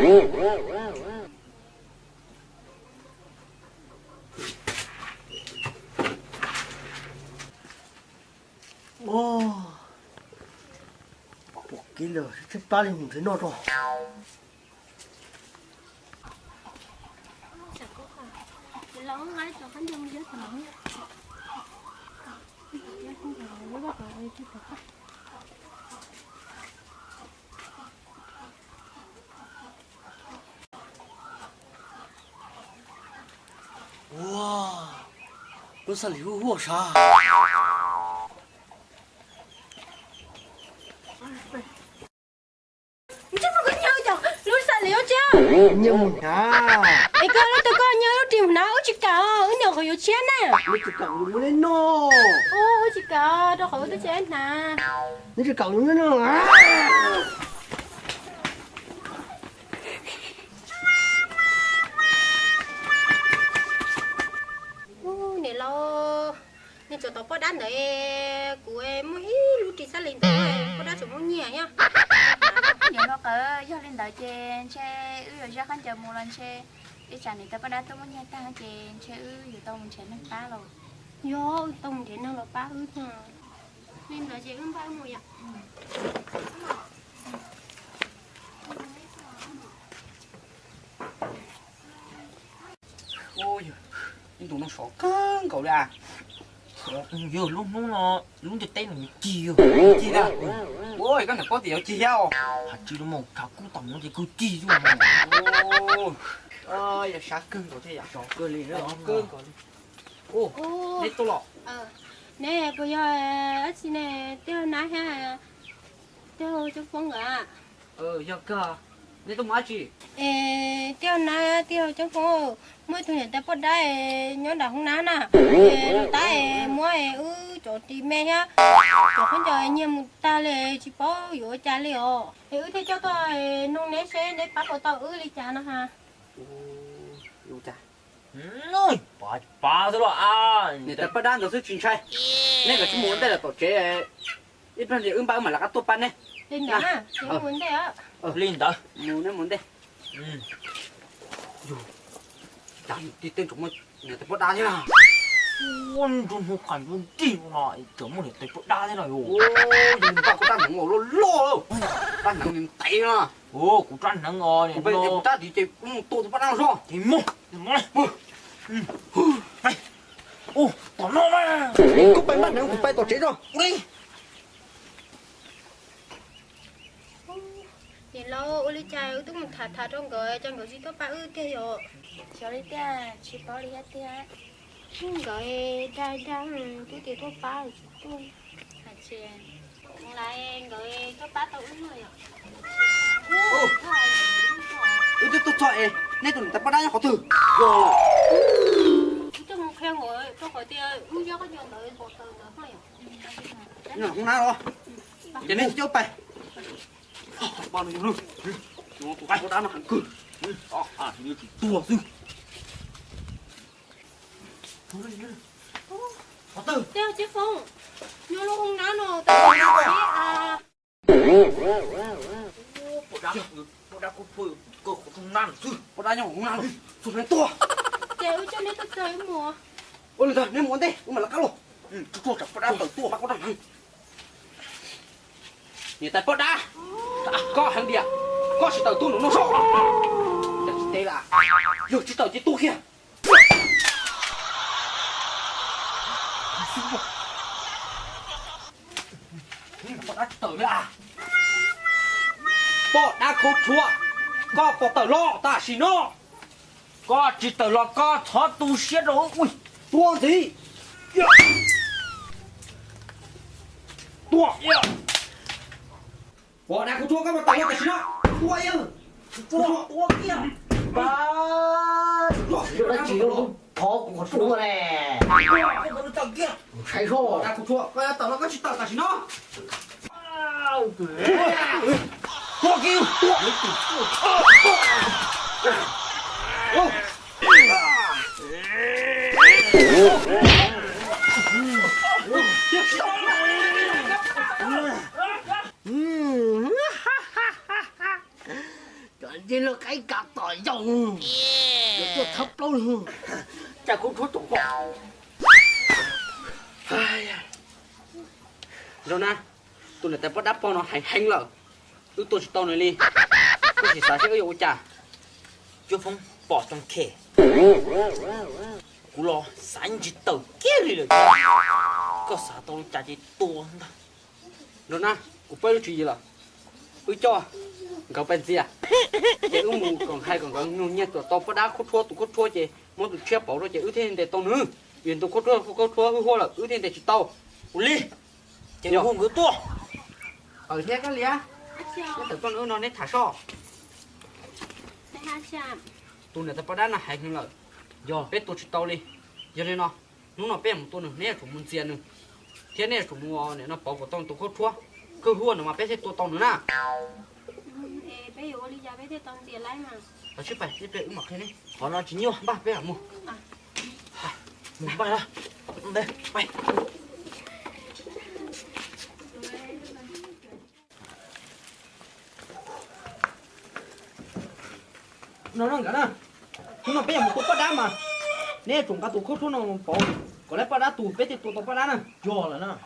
Pom kev lawm, tshaib plab li mus nrhiav noj tso. Ua, lub xab lim huaj huaj sav. Ntsej muag koj nyiag cov lub xab lim ua tsi? Nyiag mus hnav. Es koj lub tug koj nyiag lub ris mus hnav, wb tsis kam, wb nyuam qhuav yuav tshiab na. Wb tsis kam, wb tsis kam, rau qhov wb twb tsis hnav. Wb tsis kam, wb Niam laus, nej tso tau poj dab ntawd, kuv muaj ib lub ris xab lim ntawd, poj dab tseem muab nyiag thiab. Niam laus, yog li ntawd ces ntshe wb yuav zaj khaub ncaws mus los ntshe ib tsam niam tais poj dab tuaj muab nyiag tag ces ntshe wb yuav tau mus nrhiav neeg pab los. Yog, wb tau mus nrhiav neeg los pab wb thiab. Li ntawd ces wb npaj wb mus yom. Ub, ib ntus no sov kawg nkaus li as. Yog lub hnub no lub ntiaj teb no nws cig yog cig na. Ua koj niam paub tias yuav cig thiab os. Has tsis los mas tshav kub tau mus ces kawg cig xwb. Yog sab kawg nkaus thiab yom, sov kawg li, sov kawg nkaus li. Neb tuaj los? Neb puas yog dab tsi ne, Tiag Nab thiab Tiag Coob Foob nkawd? Yog kawg. Neb tuaj mus dab tsi? Es Tiag Nab Tiag Coob Foob, muaj ib tug niam tais poj dab nyob nram hoob nab na, es nws tab es muab wb cov ris me thiab cov khaub ncaws nyiag mus tag li, tsis paub yuav ua cas li os. Es wb thiaj coj tuaj noog neb seb neb pab puas tau wb li cas no ha. Pab pab xwb los. Niam tais poj dab ntawd xwb tsis ntshai. Neb kav tsij mus ua ntej lawm tom tsev, ib pliag wb npaj wb mam rov qab tuaj pab neb. Li ntawd, mus neb mus ntej. Cas tib teb ntsoov muaj niam tais poj dab thiab na. Ua nrog hnub qab nrog nrig no tseem muaj niam tais poj dab thiab no. Yus npaj kuv rab hneev loj loj, rab hneev ntev no. Kuv rab hneev os, kuv rab tid ces kuv mus tua tus poj dab no. Ces mus. Tom no mas. Koj pais npaj hneev, kuv pais tom tsev tso. Niam laus, ua li cas wb twb mus tham tham rau nkawd cas nkawd tsis tuaj pab wb tiag yom? Xyov li tiag, tsis paub li thiab tiag. Nkawd dag dag, twb tias tuaj pab tsis tuaj. Hais tias lawv nkawd tuaj pab tau wb no yom? Wb twb tuaj txog es neb tus niam tais poj dab nyob qhov twg? Wb tuaj mus qhia nkawd rau qhov tias wb nyob qhov ntawd pom taws ntawd no yom. Hoob nab los, ces neb coj pais. Tus poj dab no heev kawg, nws tsis tuag xwb. Tiag Coob Foob, nyob lub hoob nab no tau. Poj dab, poj dab kuj tuaj kawg qhov hoob nab no xwb. Poj dab nyob hoob nab no, txog peb tuaj. Ces wb coj neb tuaj txog wb mus. Ua li ntawd neb mus ua ntej, wb mam lawv qab los. Tuaj tsam poj dab tawm tuaj pab koj rab hneev. Niam tais poj dab, koj heev tiag, koj tsis tawm tuaj nram no sob. Cas tsis teb lawm, yog tsis tawm ces tuag kiag. Poj dab tsis tawm li as. Poj dab khaub tshuab, koj puas tawm los tam sim no? Koj tsis tawm los koj txhob tu siab rau wb. Tua ntxiv. Tua. Poj dab khaub tshuab, koj puas tawm los tam sim no? Tua. Tua kiag. Dab tsi phov kuv qhov tsua ne? Saib soj. Poj dab khaub tshuab, koj yuav tawm los koj tsis tawm tam sim no? Tua kiag. Cov Ces los qaib kav tom yau, yuav tuaj thawb plaub lug. Cas kuv rhuav tus poj. Zoo na, tus niam tais poj dab pog no heev heev lawm, wb tua tsis tau nws li. Koj sim xav seb wb yuav ua cas. Cuab Foob Pom Toog Khem, kuv los xav ntsis tawm kiag li lawm. Koj xav tau li cas ces tua ntag. Zoo na, kuv paub lub tswv yim lawm. Wb coj nkawd pais ntxias, ces wb mus kom hais kom nkawd nug nyiag kom tau poj dab khaub rhuab, tus khaub rhuab ces muab tus tshiab pauv rau ces wb thiaj ntes tau nws. Vim tus khaub rhuab, khaub rhuab hwj huaj lawm wb thiaj ntes tsis tau. Ua li. Ces hu nkawd tuaj. Aws, thiab koj liab, neb tawm tuaj no neb tham soj. Tus niam tais poj dab no heev heev lawm, yog peb tua tsis tau li. Yog li no, hnub no peb yuav mus tua nws, neb yuav tsum mus ntxias nws, thiab neb yuav tsum mus, nim no pauv kom tau tus khaub rhuab hwj huaj no mas peb thiaj tua tau nws na. Tsis pais, wb mam qhia neb, qhov no tsis nyuaj, npaj peb mam mus. Mus npaj na. No nkawd na, hnub no peb yuav mus tua poj dab mas neb yuav tsum nqa tus khaub rhuab no pauv kom lawv poj dab tus peb thiaj tua tau poj dab na. Yog lawm na.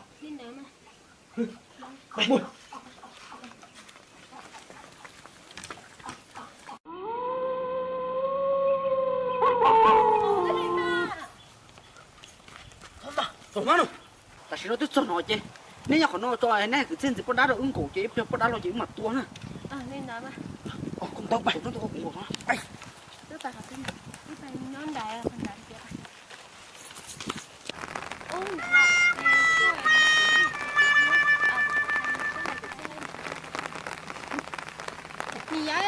Tam sim no twb txog no ces neb nyob qhov no tso, neb kwv txhiaj ntxias poj dab rau wb nkaus ces ib pliag poj dab los ces wb mam tua na. Koj ntawd pais, niam yau,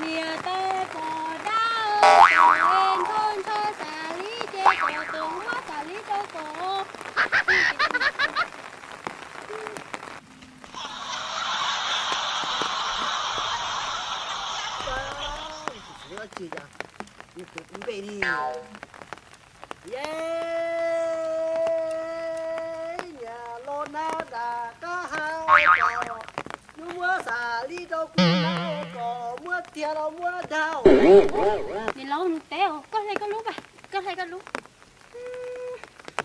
niam tais poj dab, ntshaw ntshaw xav li ces kom tus muab xav li rau kom. Yej, niam los nab nram qab ha, kom nws muab xav li rau kuv, kom muab tiag los muab dag. Niam laus, nws teb, koj hle koj lub, koj hle koj lub.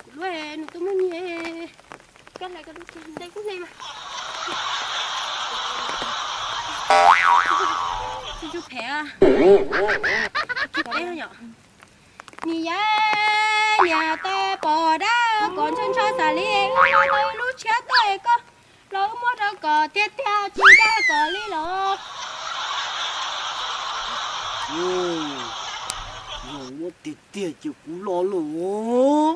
Kuv lub nws twb muaj nyiaj, koj hle koj lub, hle kuj hle mas. Tsis phem, tsis phem yom. Niam yau, niam tais poj dab, kom ntshaw ntshaw xav li, wb muab tau lub tshiab tuaj koj los wb muab rau kom tiag tiag tsis dag kom li los. Yog muab tiag tiag ces kuv los lawm.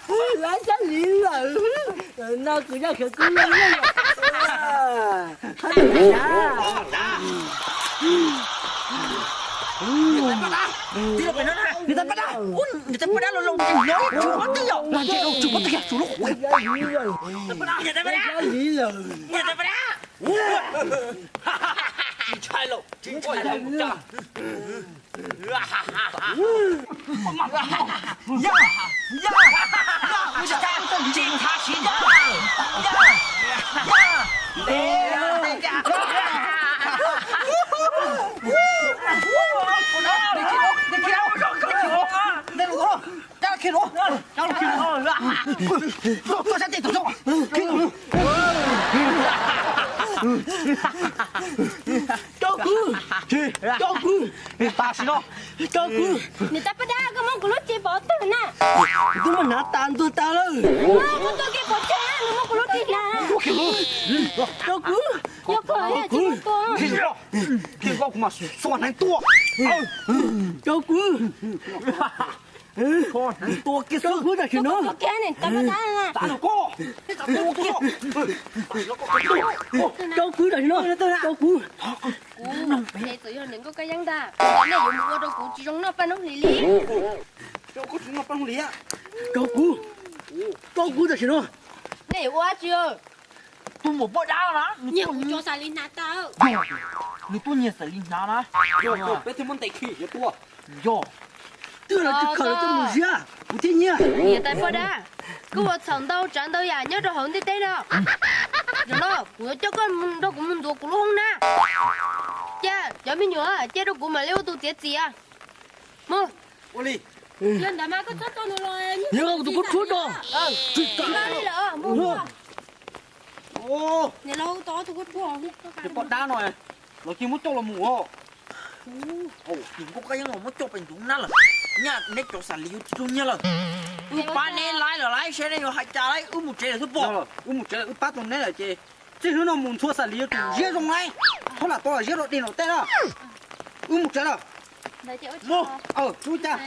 Lawv, lawv cab li lawm. No kuv yog khawv kub loj loj. Niam tais poj dab, niam tais poj dab los los no, tsum pob tw yom, tsum pob tw, tsum lub qhov. Niam tais poj dab, niam tais poj dab, niam tais poj dab. Tsis ntshai lauj, tsis ntshai lauj. Cov kwv, cov kwv, Tam sim no, rau kuv. Niam tais poj dab, koj muab kuv lub ris pov twg na? Kuv twb muab hnav tas ntuag tas lawm. Koj tuaj kev pov tseg, nws muab kuv lub ris hnav. Rau kuv. Yog koj tsis muab tua. Koj kuv mas so hneev tua. Rau kuv. So hneev tua kiag, rau kuv tam sim no. Rau kuv tam sim no. Rau kuv. Kuv, es txawm yog niam nkauj Kab Yeeb ntag, nej yuav mus ua rau kuv tsis zoo noj paj noob hlis li. Rau kuv. Rau kuv tam sim no. Nej yuav ua dab tsi? Tus muam poj dab na, nws nyiag kuv cov xav li hnav tau. Nws tuaj nyiag xav li hnav na. Peb thiaj muab ntes khi yuav tua. Yog. Twb los tsis khaws los coj mus ziab, kuv thiaj nyiag. Niam tais poj dab, koj ua txhaum ntau tsav ntau yam nyob rau hauv ntiaj teb no. Zaum no kuv yuav coj koj nrog kuv mus ntxuav kuv lub hoob na. Cia cov me nyuam cia rau kuv mam li ua tus txiav txim. Mus. Ua li. Yog ntawd mas koj txhob tso nws los. Yog tus koj tshuab tso. Niam laus, tus koj tshuab. Poj dab no los cia muab coj los mus os. Niam nkauj Kab Yeeb los muab coj pem ntug nab lawm. Nyaj neb cov xav li yuav tsis tau nyiag lawm. Wb pab neb laib lawm lauj, saib neb yuav hais cas lauj, wb mus tsev lawm xwb pom. Wb mus tsev lawm, wb pab tau neb lawm ces txij hnub no mus ntxhua xav li yuav tsum ziab zoo lauj. Txhob lam tau lam ziab rau dej nram teb na. Wb mus tsev lawm. Mus, wb cas.